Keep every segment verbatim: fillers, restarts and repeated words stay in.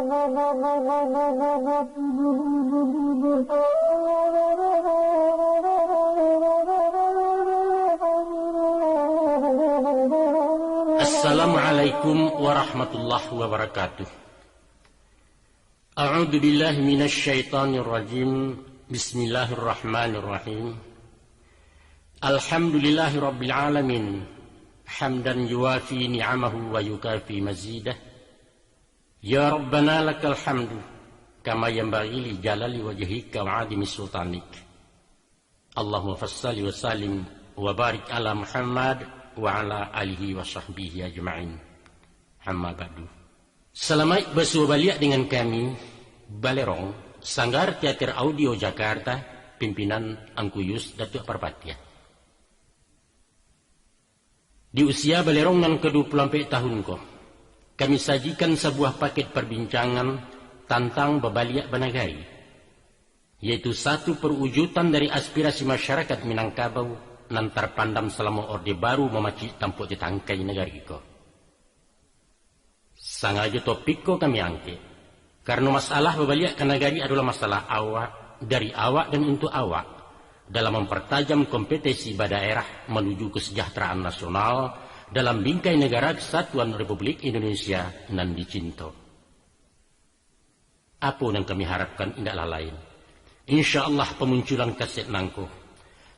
Assalamualaikum warahmatullahi wabarakatuh. A'udzu billahi minasy syaithanir rajim. Bismillahirrahmanirrahim. Alhamdulillahi rabbil alamin. Hamdan yuwafi ni'amahu wa yukafi mazidah. Ya Rabbana lakal hamdu, kama yanbaghi li jalali wajhika wa 'azimi sultanik. Allahumma fassalli wa sallim wa barik ala Muhammad wa ala alihi wa sahbihi ajma'in. Amma ba'du. Salamaik basua baliak dengan kami, Balerong, Sanggar Teater Audio Jakarta, pimpinan Angku Yus Datuak Parpatiah. Di usia Balerong nan ka dua puluh ampek tahun ko, kami sajikan sabuah paket parbincangan tantang babaliak banagari, yaitu satu perwujudan dari aspirasi masyarakat Minangkabau nan tarpandam salamo Orde Baru mamacik tampuak jo tangkai nagari ko. Sangajo topik ko kami angkek, karano masalah babaliak ka nagari adolah masalah awak, dari awak dan untuak awak, dalam mampartajam kompetensi badaerah manuju kesejahteraan nasional dalam bingkai negara Kesatuan Republik Indonesia nan dicinto. Apo nan kami harapkan indaklah lain. Insya Allah, pamunculan kaset nangko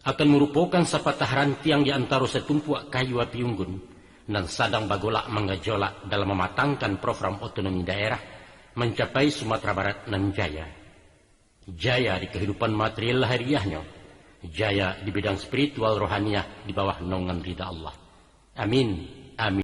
akan marupokan sapatah rantiang di antaro satumpuak kayu api unggun nan sadang bagolak manggajolak dalam mamatangkan program otonomi daerah mancapai Sumatera Barat nan jaya. Jaya di kahidupan material lahiriahnyo, jaya di bidang spiritual rohaniah di bawah naungan rida Allah. Amin. Amin.